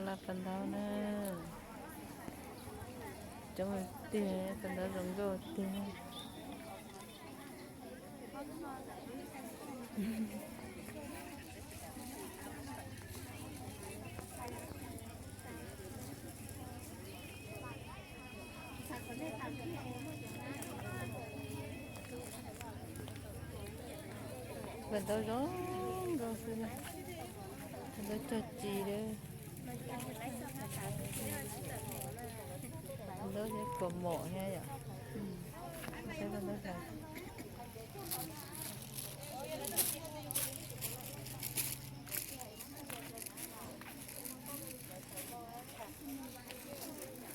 Pas ntaub na, coob tiag, pas ntaub zoo nkauj tiag. Pas ntaub zoo nkauj xwb na, pas ntaub cog ci lawm. Ntaub kuas mom thiab yom. Saib ntaub.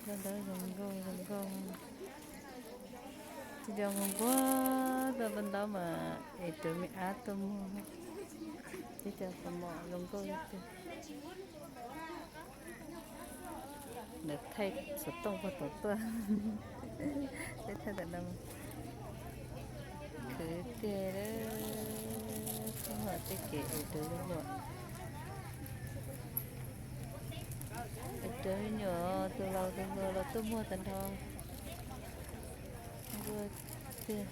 Pas ntaub zoo nkauj zoo nkauj. Tib co muag npuag tuaj pas ntaub mas es rov me ab tuaj muag. Tib co kuas mom zoo nkauj tiag. Lawv thaij xov tooj puag tom tuaj. Peb thaij tam no. Khwv tiag, tuaj muag tej kev es rau lub luam. Es rau me nyuam tus laus tus hluas los tuaj muag tag nrho. Nkauj tiag.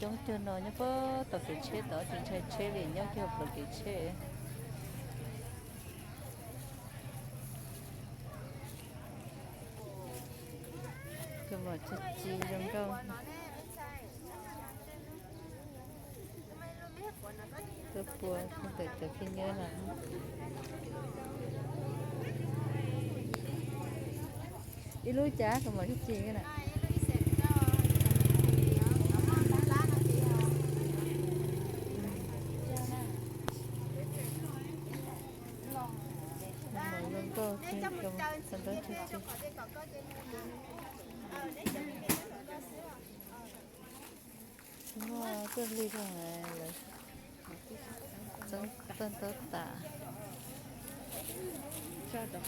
Coob cuag no nyob puag tom kev tsheb tod, tsis ntshai tsheb li, nyob kiag puag kev tsheb. Kuas mom cog ci zoo nkauj. Tuaj puag ntawm cov khib nyiab no. Ib lub cas kuas mom cog ci na. Kuas mom zoo nkauj thiab, kuas mom txog ntaub cog ci. Tsis muaj tuaj lig rau lawv txeeb pas ntaub tas.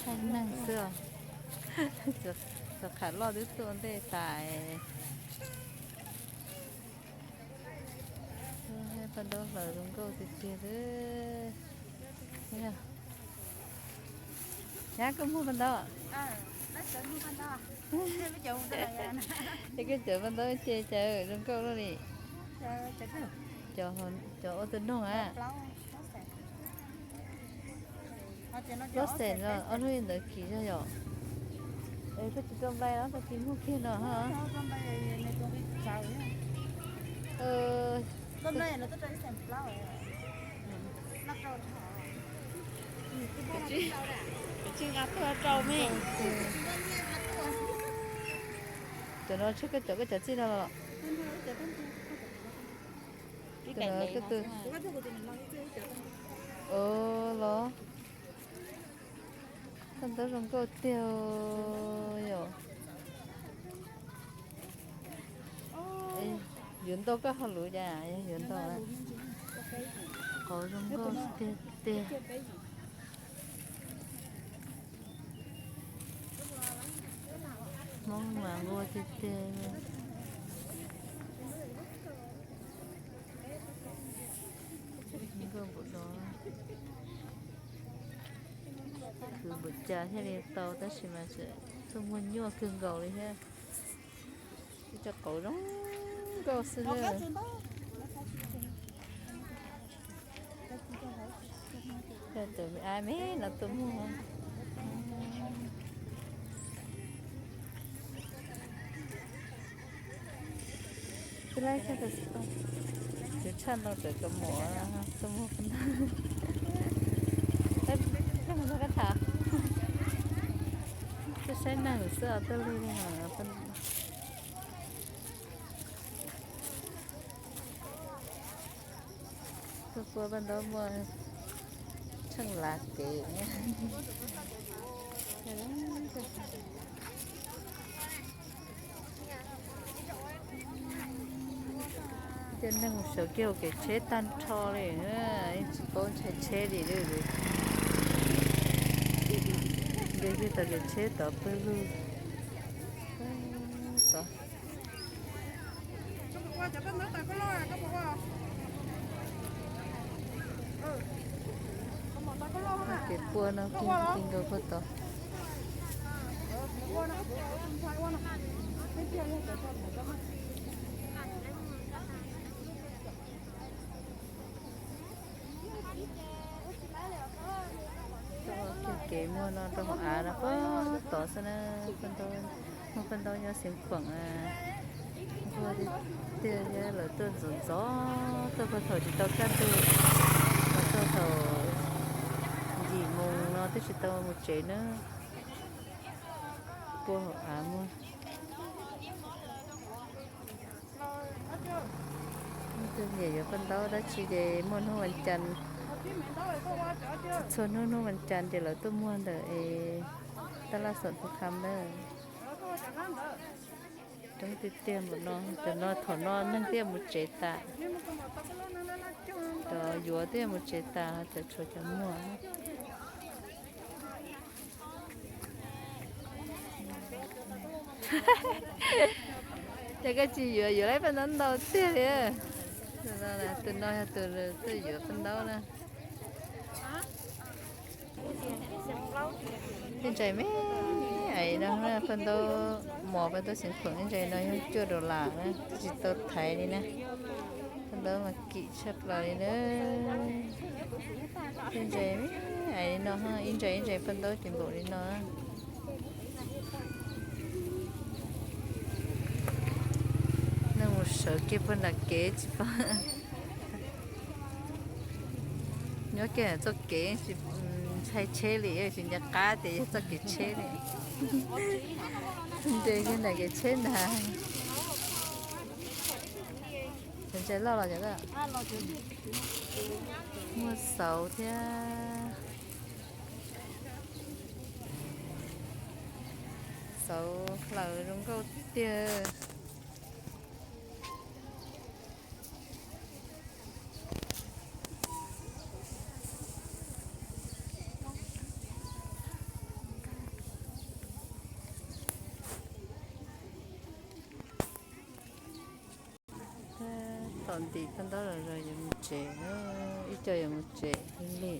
Hais neeg xwb os. Cov qhav loj twb tuaj ua ntej tas. Pas ntaub hlawv zoo nkauj tiag tiag xwb. Nyab, koj muag pas ntaub? Es koj cawm pas ntaub ces cas zoo nkauj luaj li. Cov ua tus noog a. Plaub xees no ob hnub li ntawd kim zog yom. Es koj tsis rau npai los koj cia muag kiag no ho. Kav tsij nqa tuaj rau me. Cov no tsheb koj cov, koj cov txij no los? Cov no koj tus. Los. Koj ntaub zoo nkauj tiag yom. Yuav ntau koj ho luv cas, yog yuav ntau. Qhov zoo nkauj tiag tiag. Hmoob mas nquag tiag tiag. Nkauj npaum no. Khwv npaum cas thiaj li tau tab sis mas tseem tuaj muag nyuaj kawg nkaus li thiab. Ib co qauv zoo nkauj xwb na. Cov me ab me no tuaj muag. Twb laib tshaj tau, twb tshaj ntau raws cov muam tuaj muag. Koj tham, koj saib neeg xwb os, tuaj lig li. Tuaj puag pas ntaub muag tsheej lav kev. Cov neeg sawv kiag hauv kev tsheb tag nrho li, yeej tsis paub ntshai tsheb li. Nkag kiag tom kev tsheb tod pawg lug tod. Ces puag no kiag ti nkaus puag tod. Tau kiag kev muag no rau hauv av no puag tod xwb na. Muaj paj ntaub nyob Xeev Khuam. Nquag tiag thiab, lawv tuaj ntxov ntxov, tuaj puag thaum tsis tau kaj ntug, mas txog thaum yim moos no twb tsis tau mus tsev na. Puag hauv av muag. Tus niam yuav paj ntaub dab tsi ces muaj hnub vas cas, txhua hnub hnub vas cas ces lawv tuaj muag ntawm es tab laj xoom tus kham na. Coob tiag tiag npaum no, cov no thaum no neeg twb yuav mus tsev tas, cov yuav twb yuav mus tsev tas, cov tshuav cov muag. Ces koj tsis yuav, yuav lawm paj ntaub ntau tiag li. Tus no yog tus tuaj yuav paj ntaub na. Ib ntsais me aiv no, paj ntaub mos, paj ntaub Xeev Khuam ib ntsais no yog cuaj dollar na, twb tsis tau thaiv li na. Paj ntaub mas kim tshaj plaws li na. Ib ntsais me aiv li no, ib ntsais ib ntsais paj ntaub ces npaum li no. Nej mus sawv kiag puag nram kev tsis paub. Nyob kiag txoj kev tsis ntshai tsheb li, tsis nco qab tias yog txoj kev tsheb li. Nres kiag nram kev tsheb ntag. Cov ntses loj los cov, muaj xauv thiab. Xauv hlaws zoo nkauj tiag. Tom ntim paj ntaub los yuav mus tsev, ib co yuav mus tsev li.